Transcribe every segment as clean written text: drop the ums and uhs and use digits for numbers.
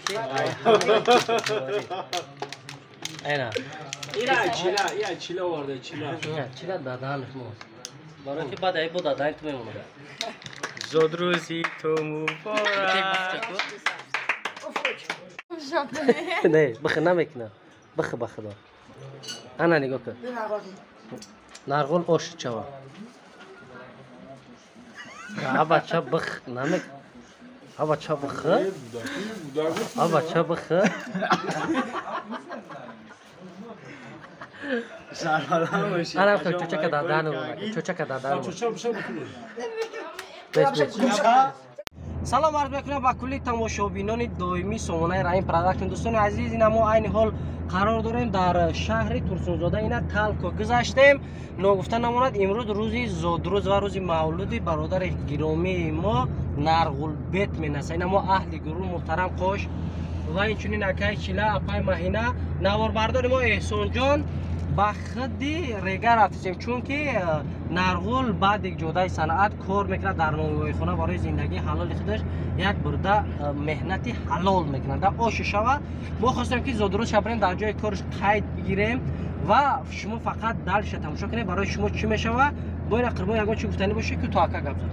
ки айна ира чила, я чила оварда чила. Чила дадан мо. Барои ки баъд ай бо дадан ту мемонад. Зодрӯзи ту муборак. Не, бихе намекунам. Бихе ба худо. Ана нигоҳ кун. Нарғул ош чава. А бача бих намек. А бача бих. А бача бих. Ана чочака дадану, чочака дадану. Салом арз мекунам ба кулли тамошобинони доимии сомонаи Раҳим Продакшн. Дӯстони азиз, ина мо айни ҳол қарор дорем дар шаҳри Турсунзода. Ина Талко гузаштем. Ногуфта намонад, имрӯз рӯзи зодрӯз ва рӯзи мавлуди бародари гиромии мо Нарғулбет менаса. Ина мо аҳли гурӯҳ муҳтарам Қош ва инчунин акаи Чила, апаи Маҳина, наворбардори мо Эҳсонҷон ба худи Рега рафтем, чунки Нарғул баъди ҷодаи санъат кор мекунад дар нонвойхона, барои зиндагии ҳалоли худаш як бурда меҳнати ҳалол мекунад. Да оши шава мо хостем ки зодрӯз шабрем дар ҷои корш қайд бигирем ва шумо фақат далша тамошо кунед, барои шумо чӣ мешава. Бо ина Қурбон ягон чӣ гуфтанӣ боше ки то ака гап зад.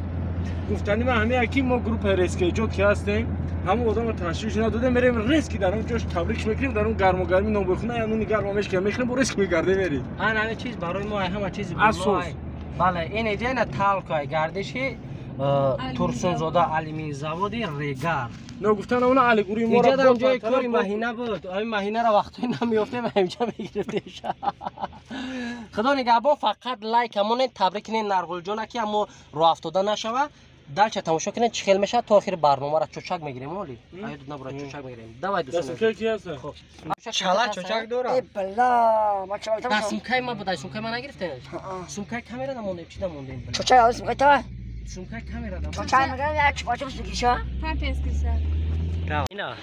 Гуфтани ман ҳамин ки мо группаи резки эҷод ки ҳастем, ҳамон одамро ташвиш надодем, мерем резки дар он ҷош табрик мекунем, дар он гармогарми нонвойхона я нуни гармо мешкам мехӯрем, бо резки мегардем мерем. Ан ҳамин чиз барои мо ҳама чиз асос. Бале, ин иҷа ина Талко гардиши Турсунзода алюмин заводи Регар. Ногуфта намона али гурӯҳи моро иҷа дар ҷои кори Маҳина буд. Ҳамин маҳинаро вақтҳое намеёфтем, ҳаминҷа мегирифтем. Худо нигаҳбон, фақат лайк ҳамонед, табрик кунед Нарғулҷона ки ҳамо роҳ афтода нашава. Далча тамошо кунед чӣ хел мешавад. То охири барномаро чочак мегирем. Оли аёд набура, чочак мегирем. Давай дӯстон. Чала чочак дора. Э бала, ма чала. Да сумкаи ма будай, сумкаи ма нагирифтем. Сумкаи камера намондем, чӣ намондем? Чочак алыс сумкаи та. Сумкаи камера дам. Чочак мегирам, я чочак сумкиша. Памперс киша. Ина.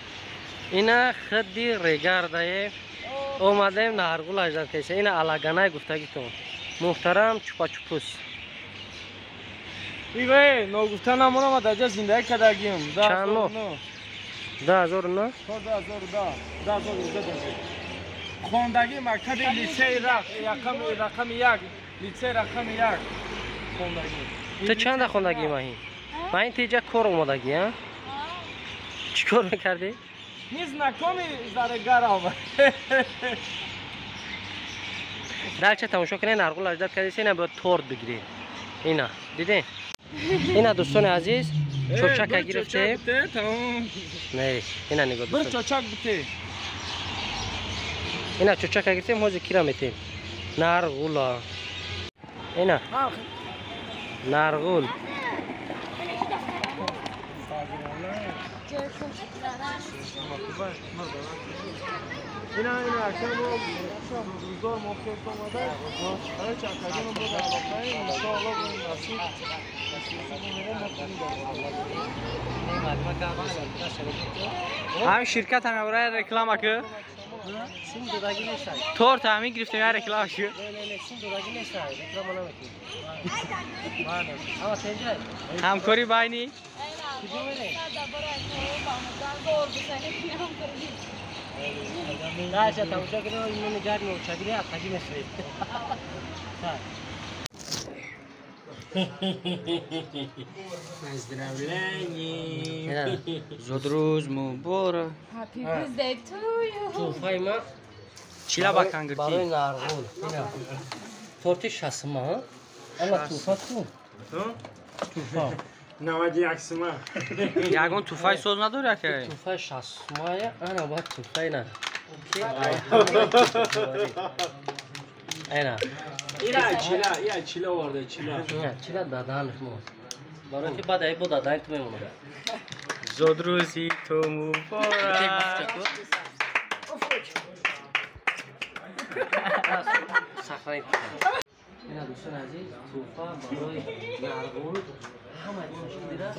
Ина худи Регардае. Омадем Нарғул аждан кеса. Ина алаганай гуфтагитон. Муҳтарам чупа-чупус. Иве, ногуфта намонам, ма дар ҷа зиндагӣ кардагим. Чанд моҳ? 2009? То 2010, 2011 даже. Хондагӣ мактаби литсеи рақами як, литсеи рақами як хондагӣ. Ту чанда хондагӣ, Маҳин? Маҳин, ту иҷа кор омодагӣ, а? Чӣ кор мекардӣ? Ни знакоми за Регаром. Далча тамошо кунед, Нарғул аждад кардеса, ина бояд торт бигирӣ. Ина, дидем? Ина дӯстони азиз, чочака гирифтем. Не, ина нигоҳ дӯстон. Бир чочак бите. Ина чочака гирифтем, ҳозир кира метем. Нарғула. Ина. Нарғул. Ина ина акам рӯзгор мо хел омада. Барои чакаҷон бо алоқаи иншоаллоҳ бо насиб ҳамин ширкат ҳам барои реклама ки торт ҳамин гирифтем, я реклама ки. Ҳамкорӣ байни Даша тамошо кунед, нуни гарми очагири ақаҷӣ мехӯред. Поздравление. Зодрӯз муборак. Happy birthday to you. Туҳфаи ма Чила ба кангирти. Барои Нарғул. Ина. Торти шасма, ана туҳфа ку. Туҳфа. 91 сима. Ягон туҳфаи соз надори ака? Туҳфаи шасмая, ана бояд туҳфаи на. Ина. Ира чила, я чила оварда чила. Чила дадан мо. Барои ки баъд ай бо дадан ту мемонад. Зодрӯзи ту муборак. Сахранит. Ина дӯстони азиз, туҳфа барои Нарғул. Ҳама дида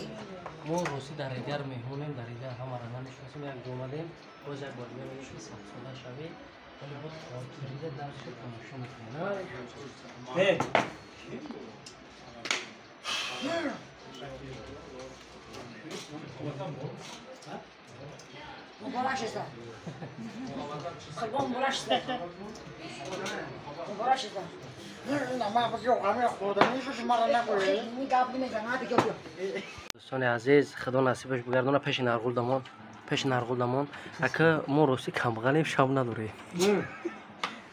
мо рости дар Регар меҳмонем, дар Регар ҳамаро намешиносем, як ҷо омадем, боз як бор дига мегӯем ки садсола шавед, вале боз хотирида дарсо тамошо мекунем. Муборак шеста. Қурбон муборак шеста. Муборак шеста. Дӯстони азиз, худо насибаш бигардона пеши нарғул дамон, пеши нарғул дамон. Ака мо рости камбағалем, шаб надорем.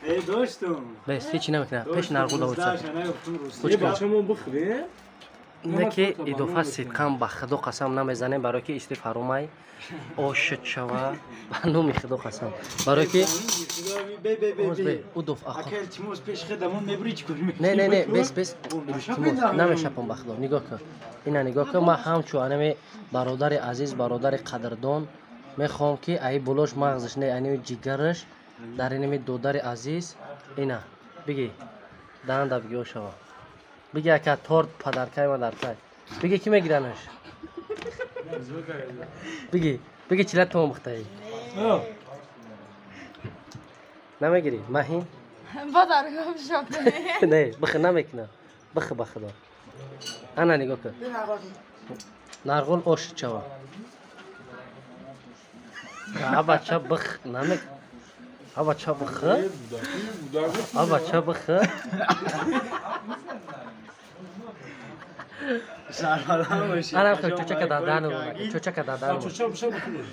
Э, доштум. Бес, ҳеч намекунад. Пеши нарғул давоца. Бачамон бихӯре? Не ки идофа сидқан ба худо қасам намезанем, барое ки исти фарумай ошид шава ба номи худо қасам. Барое ки удоф не не не бес бес намешапам ба худо. Нигоҳ кун, ина нигоҳ кун. Ман ҳамчу анами бародари азиз, бародари қадрдон мехоҳам ки аи болош мағзаш не аними ҷигараш дар инами додари азиз ина биги даҳанда биги ошава. Биги ака торт падаркай мадаркай. Биги ки мегиранаш? Биги, биги чила томон бухтаи. Намегирӣ? Маҳин? Бадаргам шопе. Не, бихе намекунам. Бихе ба худо. Ана нигоҳ кун. Нарғул ош чава. А бача бих намек. А бача бихе. А бача бихе. Ана хел чочака дадану, чочака дадану. Чоча бша бихӯре.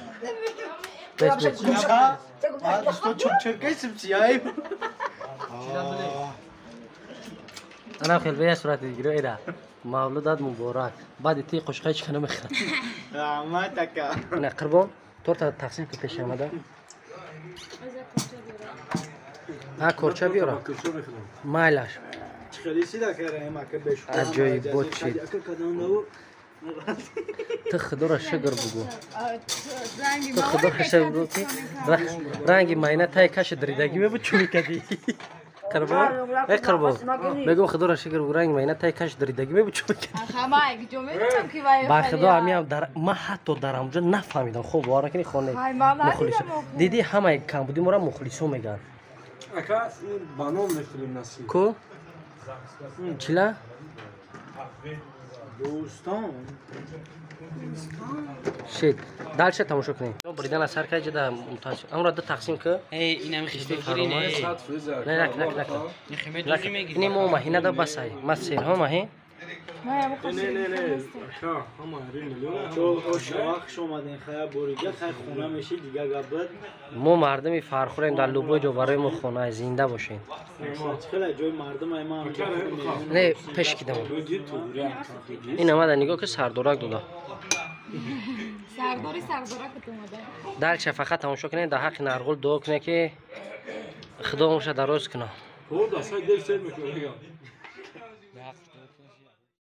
Бес бес. Ана хел бея сурати гиро эра. Мавлудат муборак. Баъди ти қошқаи чӣ кана мехӯрад. Раҳмат ака. Ина қурбон, торта тақсим ки пеш омада. А корча биёра. Майлаш. Аҷоибот чид. Ту худоро шукр бугӯ. Ту худоро шукр бугӯ ки ранги майна таи каши даридагӣ мебуд чӯ мекардӣ. Қурбон, э қурбон. Мегӯм худоро шукр бугӯ ранги майна таи каши даридагӣ мебуд чӯ мекардӣ. Ба худо ҳамиам дар ман ҳатто дар ҳамҷо нафаҳмидам. Хоб бовар накунӣ хоне. Мухлисо. Дидӣ ҳамаи камбудӣ моро мухлисо мегӯянд. Ака ба ном мехӯрем насиб. Ку? Чила? Дӯстон. Шит. Дальше тамошо кунем. Бридан аз ҳар кай ҷида мутаассиф. Амро ду тақсим ку. Эй, инам хистогирӣ не. Не, не, не, не. Ини мо маҳина да басай. Ма серҳо маҳин. Не, не, не. Ака, ҳама рин миллион. Хуш омадем, хая борига, хай хона меши, дига гап. Мо мардуми фархурем дар любой ҷо барои мо хона зинда бошем. Хеле ҷои мардум ай ман. Не, пеш кидам. Ин омада нигоҳ ки сардорак дода. Сардори сардорак омада. Дальше фақат тамошо кунед, дар ҳаққи нарғул дуо кунед ки худо умрша дароз кунад. Хуб, дастҳои дел сер мекунад.